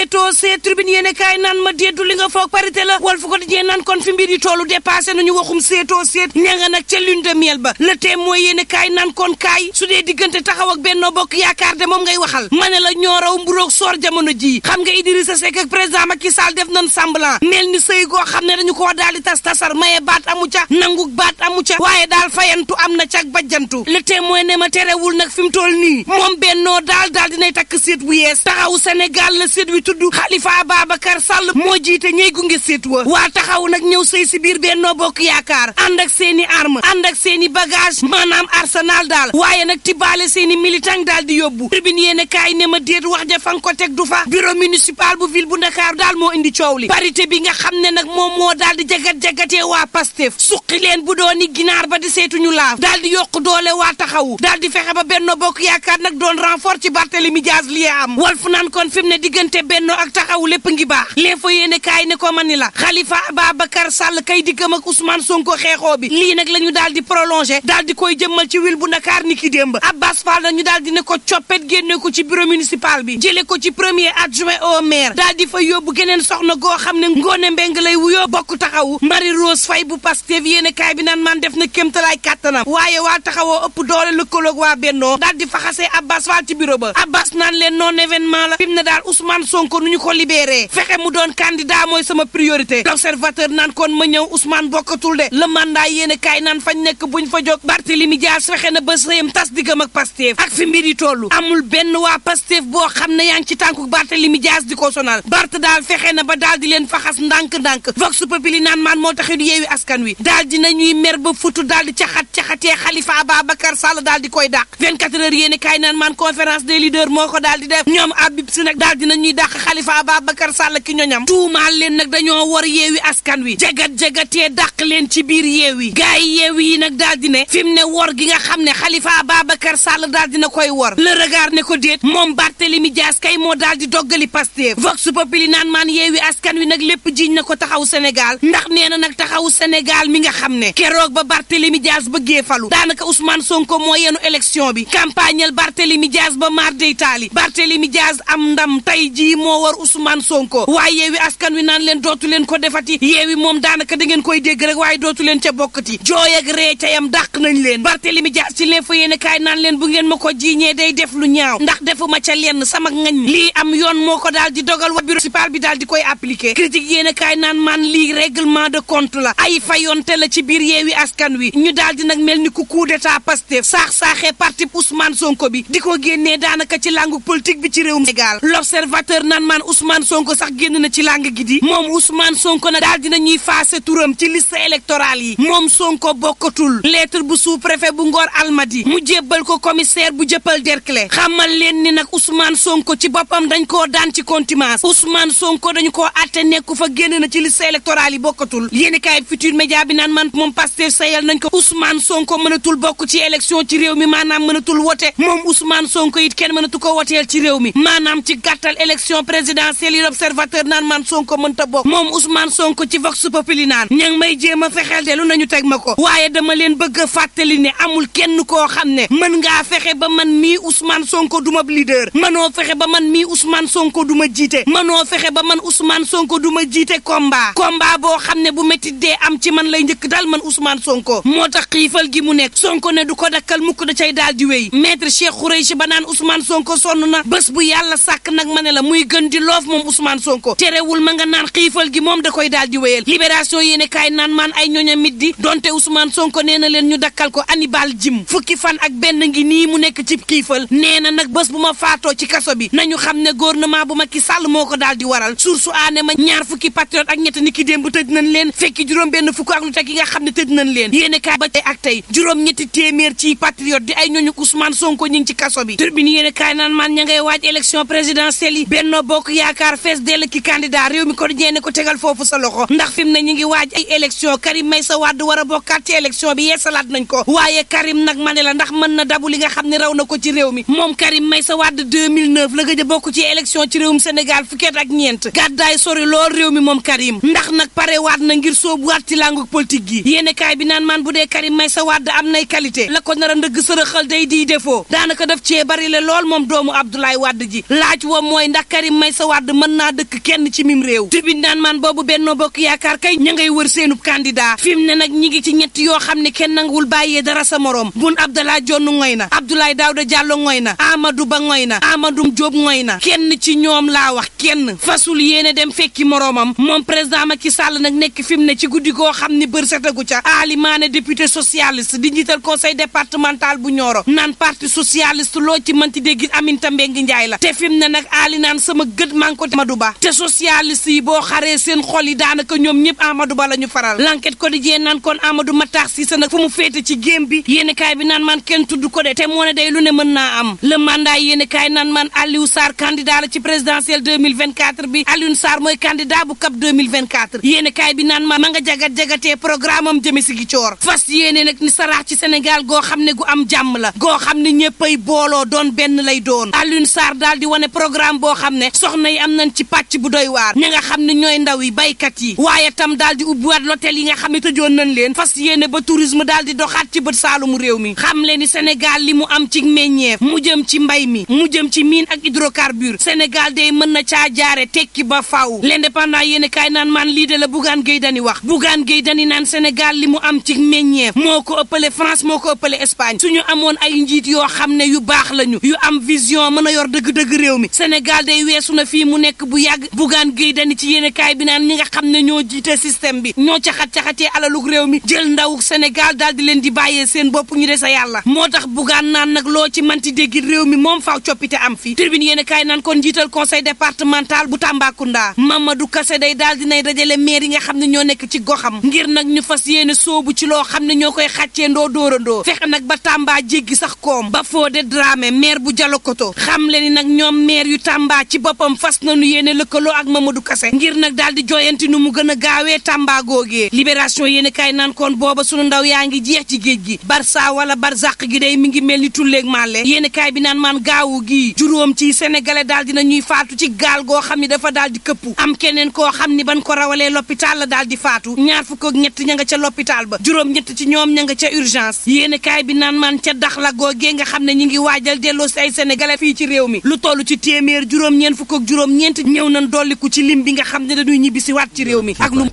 seetoo seet tribune yéene kaay naan ma déedu li nga foog parité la Walf Quotidien naan kon fi mbir yi tollu dépassé nañu waxum seetoo seet ña nga nag ca lune de miel ba Le Témoin yéene kaay naan kon kaay su dee diggante taxaw ak Benno Bokk Yaakaar de moom ngay waxal ma ne la ñoo raw mburoog soor jamono ji xam nga Idrissa Seck ak président Macky Sall def nañ semblant mel ni sëy goo xam ne dañu koo daal di tasar maye baat amu ca nangu baat amu ca waaye daal fayantu am na cag bajjantu Le Témoin ne ma terewul nag fi mu toll nii moom Benno daal dinay takk seet bu yees taxaw Sénégal la seet wi tudd Khalifa Ababacar Sall moo jiite ñey gunge seet wa waa taxaw nag ñëw sëy si biir Benno Bokk Yaakaar ànd ak seeni arme ànd ak seeni bagage maanaam arsenal daal waaye nag tibaale seeni militant daal di yóbbu tribune yéene kaay ne ma déet wax ja fan ko teg du fa bureau municipal bu ville bu Ndakaaru daal moo indi coow li parité bi nga xam ne nag moom moo daal di jagat-jagatee waa Pastef suqi leen bu dooni ginaar ba di seetuñu laaf daal di yokk doole waa taxawu daal di fexe ba Benno Bokk Yaakaar nag doon renfort ci Barthélémy Dias li am Walf naan kon fi mu ne diggante Benno ak taxawu lépp ngi baax L'Info yéene kaay ne ko mani la Khalifa Ababacar Sall kay diggam ak Ousmane Sonko xeexoo bi lii nag la ñu daal di prolongé daal di koy jëmmal ci ville bu Ndakaar ni ki démb Abbas Fall nañu daal di ne ko coppet génne ko ci bureau municipal bi jële ko ci premier adjoint au maire daal di fa yóbbu geneen soxna goo xam ne Ngoone Mbeng lay wuyoo bokk taxawu Marie Rose Faye bu Pastef yéene kaay bi naan man def na kéemtalaay kàttanam waaye waa taxawoo ëpp doole lëkkaloog waa Benno daal di faxasee Abbas Fall ci bureau ba Abbas naan leen non événement la fi mu ne daal Ousmane Sonko nu ñu ko libéré fexe mu doon candidat mooy sama priorité l'observateur naan kon ma ñëw Ousmane bokkatul de le mandat yéene kaay naan fañ nekk buñ fa jóg Barthélémy Dias fexe na ba sëyam tas diggam ak Pastef ak fi mbir yi tollu amul benn waa Pastef boo xam ne yaa ngi ci tànku Barthélémy Dias di ko sonal Bart daal fexe na ba daal di leen faxas ndànk-ndànk Vox Populi naan maan moo taxit yeewi askan wi daal di nañuy mer ba futu daal di caxatee Khalifa Ababacar Sall daal di koy dàq 24 heures yéene kaay naan maan conférence des leaders moo ko daal di def ñoom Habib Sy nag daal di nañuy dàq Khalifa Ababacar Sall ki ñoñam tuumaal leen nag dañoo war yeewi askan wi jagat-jagatee dàq leen ci biir yeewi gaay yi yeewi yi nag daal di ne fi mu ne wor gi nga xam ne Khalifa Ababacar Sall daal dina koy wor le regard ne ko déet moom Barthélémy Dias kay moo daal di doggali Pastef Vox Populi naan maan yeewi askan wi nag lépp jiñ na ko taxaw Sénégal ndax nee na nag taxaw Sénégal mi nga xam ne keroog ba Barthélémy Dias bëggee falu daanaka Ousmane Sonko moo yenu élection bi campagnal Barthélémy Dias ba maar day taali Barthélémy Dias am ndam tey jii moo war Ousmane Sonko waaye yeewi askan wi naan leen dootu leen ko defati yeewi moom daanaka da ngeen koy dégg rek waaye dootu leen ca bokkati jooy ak ree ca yam dàq nañ leen Barthélémy Dias ci L'Info yéene kaay naan leen bu ngeen ma ko jiiñee day def lu ñaaw ndax defuma ca lenn sama ngañ lii am yoon moo ko daal di dogal wa bureau municipal bi daal di koy appliqué critique yéene kaay naan man lii règlement de compte la ay fayonte la ci biir yeewi askan wi ñu daal di nag mel ni ku coup d'état Pastef saax-saaxee parti Ousmane Sonko bi di ko génnee daanaka ci langue politique bi ci réewum Sénégal l'observateur naan man Ousmane Sonko sax génn na ci langue gi di moom Ousmane Sonko nag daal dina ñuy faase turam ci liste électorale yi moom Sonko bokkatul lettre bu sous-préfet bu Ngor Almadi mu jébbal ko commissaire bu jëppal Derklé xamal leen ni nag Ousmane Sonko ci boppam dañ koo daan ci contumace Ousmane Sonko dañu koo atte nekku fa génn na ci liste électorale yi bokkatul yéeni kaay Futurs Médias bi naan man moom Pastef sayal nañ ko Ousmane Sonko mënatul bokk ci élection ci réew mi maanaam mënatul wote moom Ousmane Sonko it kenn mënatu ko woteel ci réew mi maanaam ci gàttal élection présidentielle yi l'observateur naan man Sonko mënta bokk moom Ousmane Sonko ci Vox Populi naan ña ngi may jéem a fexeel de lu nañu teg ma ko waaye dama leen bëgg a fàttali ne amul kenn koo xam ne mën ngaa fexe ba man mii Ousmane Sonko duma leader mënoo fexe ba man mii Ousmane Sonko duma jiite mënoo fexe ba man Ousmane Sonko duma jiite combat boo xam ne bu métti dee am ci man lay njëkk daal man Ousmane Sonko moo tax xiifal gi mu nekk Sonko ne du ko dakkal mukk da cay daal di wéy maître Cheikh Khoureychi ba naan Ousmane Sonko sonn na bés bu yàlla sàkk nag ma ne la muy gën di loof moom Ousmane Sonko terewul ma nga naan xiifal gi moom da koy daal di wéyal libération yéene kaay naan maan ay ñooña mit di donte Ousmane Sonko nee na leen ñu dakkal ko Hannibal Djim fukki fan ak benn ngi nii mu nekk ci xiifal nee na nag bés bu ma faatoo ci kaso bi nañu xam ne gouvernement bu Macky Sall moo ko daal di waral source aane ma ñaar fukki patriote ak ñett ni ki démb tëj nañ leen fekki juróom benn fukk ak lu teg yi nga xam ne tëj nañ leen yéene kaay ba tey ak tey juróom ñetti téeméer ci patriote di ay ñooñu Ousmane Sonko ñu ngi ci kaso bi Tribune yéene kaay naan maan ña ngay waaj élection présidentielle yi Benno Bokk Yaakaar fees dell ki candidat réew mi ko ñeene ko tegal foofu sa loxo ndax fi mu ne ñu ngi waaj ay élection Karim Meïssa Wade war a bokkaat ci élection bi yeesalaat nañ ko waaye Karim nag ma ne la ndax mën na dabu li nga xam ne raw na ko ci réew mi moom Karim Meïssa Wade 2009 la gëj a bokk ci élection ci réewum Sénégal fukkeet ak ñeent gàddaay sori lool réew mi moom Karim ndax nag pare waat na ngir soobuwaat ci langue politique gi yéene kaay bi naan maan bu dee Karim Meïssa Wade am nay qualité la ko nar a ndëgg sërëxal day di défaut daanaka daf cee bari le lool moom doomu Abdoulaye Wade ji laaj wa mooy ndax Karim Karim Meïssa Wade mën naa dëkk kenn ci mim réew tribune naan man boobu Benno Bokk Yaakaar kay ña ngay wër seenub candidat fi mu ne nag ñi ngi ci ñett yoo xam ne kenn nanguwul bàyyee dara sa morom Boun Abdallah Dionne ngoy na Abdoulaye Daouda Diallo ngoy na Amadou Ba ngoy na Amadou Diop ngoy na kenn ci ñoom laa wax kenn fasul yéene dem fekki moroomam moom président Macky Sall nag nekk fi mu ne ci guddi goo xam ni bër setagu ca Ali Mané député socialiste di njiital conseil départemental bu Nioro naan parti socialiste loo ci mënti dégg Aminata Mbengue Ndiaye la te fi mu ne nag Ali naan sama gët maa ngi ko Amadou Ba te socialiste yi boo xaree seen xol yi daanaka ñoom ñëpp Amadou Ba la ñu faral l'enquête quotidien naan kon Amadou Matar Cissé nag fu mu féete ci géem bi yéeni kaay bi naan man kenn tudd ko de te moo ne day lu ne mën naa am le mandat yéeni kaay naan man Aliou Sarr candidat la ci présidentielle 2024 bi Aliou Sarr mooy candidat bu CAP 2024 yéeni kaay bi naan ma nga jagatee programme am jëme si gi coor fas yéene nag ni saraax ci Sénégal goo xam ne gu am jàmm la goo xam ne ñëppay booloo doon benn lay doon Aliou Sarr daal di wane programme boo xam ne soxna yi am nañ ci pàcc bu doy waar ña nga xam ne ñooy ndaw yi baykat yi waaye tam daal di ubbiwaat l'hôtel yi nga xam ne tëjoon nañ leen fas yéene ba tourisme daal di doxaat ci bët saalumu réew mi xam leen ni Sénégal li mu am ci meññeef mu jëm ci mbay mi mu jëm ci mine ak hydrocarbure Sénégal day mën na caa jaare tekki ba faaw l'indépendant yéene kaay naan man lii de la Bougane Gueye Dany wax Bougane Gueye Dany naan Sénégal li mu am ci meññeef moo ko ëppale France moo ko ëppale Espagne suñu amoon ay njiit yoo xam ne yu baax lañu yu am vision mën a yor dëgg-dëgg réew mi Sénégal day weesu na fii mu nekk bu yàgg Bougane Gueye Dany ci yéene kaay bi naan ñi nga xam ne ñoo jiite système bi ñoo caxat-caxatee alalug réew mi jël ndaw Sénégal daal di leen di bàyyee seen bopp ñu des a yàlla moo tax Bougane naan nag loo ci manti dégg réew mi moom faaw coppite am fi tribune yéene kaay naan kon jiital conseil départemental bu Tambacounda Mamadou Kassé day daal dinay dajale maire yi nga xam ne ñoo nekk ci goxam ngir nag ñu fas yéene soobu ci loo xam ne ñoo koy xàccee ndoo dóorandoo fexe nag ba Tamba jéggi sax koom ba Fodé Dramé maire bu Dialokoto xam le ni nag ñoom maire yu Tamba ci boppam fas nañu yéene lëkkaloo ak Mamadou Kassé ngir nag daal di joyanti nu mu gën a gaawee Tamba googee libération yéene kaay naan kon booba sunu ndaw yaa ngi jeex ci géej gi Barça wala Barzak gi day mi ngi mel ni tulleeg màlle yéene kaay bi naan maan gaawu gi juróom ci sénégalais daal dina ñuy faatu ci gaal goo xam ni dafa daal di këppu am keneen koo xam ni ban ko rawalee l'hôpital la daal di faatu ñaar fukk ak ñett ña nga ca l'hôpital ba juróom ñett ci ñoom ña nga ca urgence yéene kaay bi naan maan ca Dakhla googee nga xam ne ñi ngi waajal delloo si ay sénégalais fii ci réew mi lu toll ci téeméer juróom ñeent fukk ak juróom ñeent ñëw nañ dolliku ci lim bi nga xam ne dañuy ñibbi si waat ci réew mi ak lu